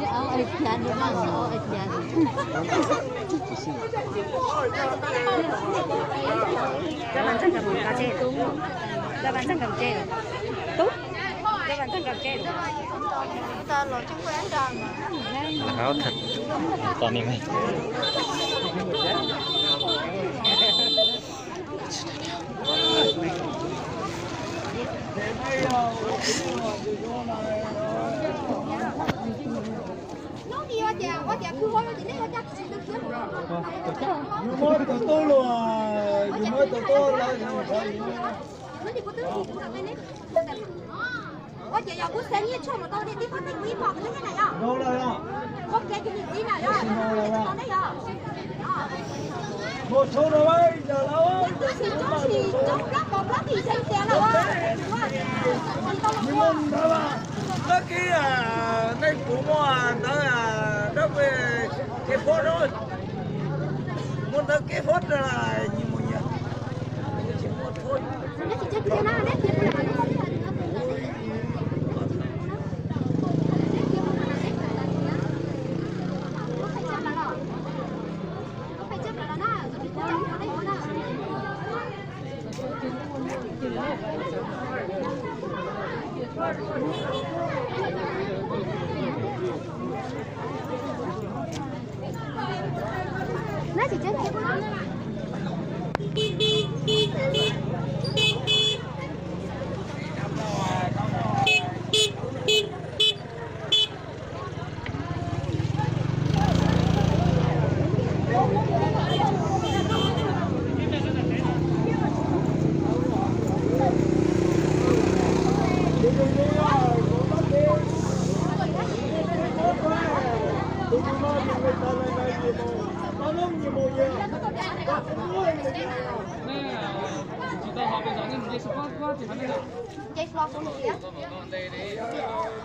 Cov vas ntxeeg kam mus nqa tseg, cov vas ntxeeg kam tseg, tub, cov vas ntxeeg kam tseg. Lawv hab tag, tau ne. Yus muab tus tub luag, yus muab tus tub lawm. Ua ces yog kuv xa nyiaj tshuaj mus tau tias tib tug tib kuv ib pom kuv thiab na yog. Ua ke tus niam txiv na yog. Muaj tshoob no ib yam lawm. Tsis tshoob tsis tshoob plaub kaum plaub txhiab xees tias lawm. Nws muaj ntawd mas, dab kiv, nej puas muaj ntawd dab kev fob no? Muaj ntawd kev fob na, nyias mus nyias.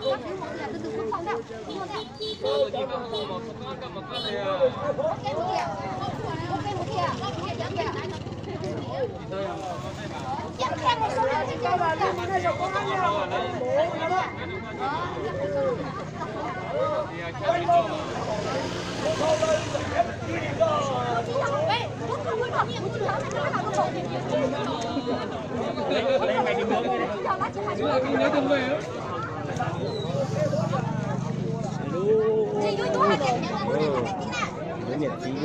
Lub, lub niam txiv,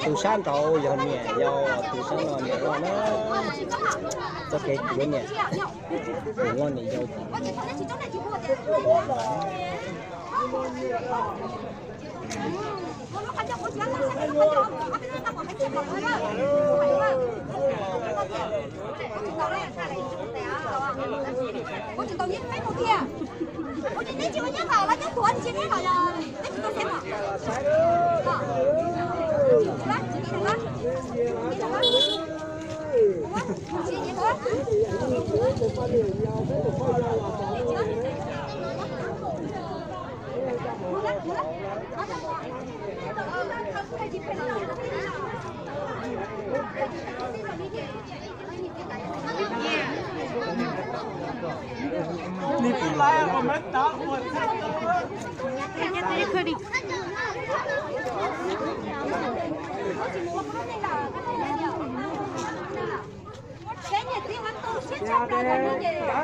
tus sab nraud yog niam yau, tus sab no niam loj na. Txoj kev kuv niam, niam loj niam yau.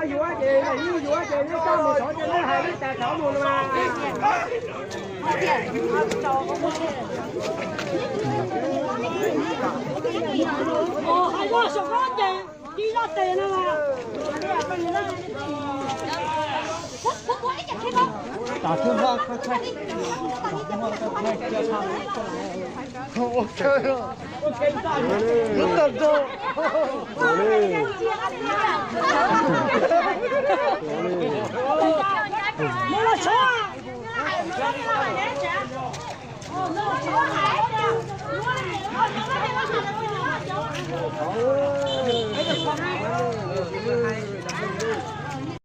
Yuav ces, yuav ces, nej coj mus xov ces nej hais nej tas xov mus no mas.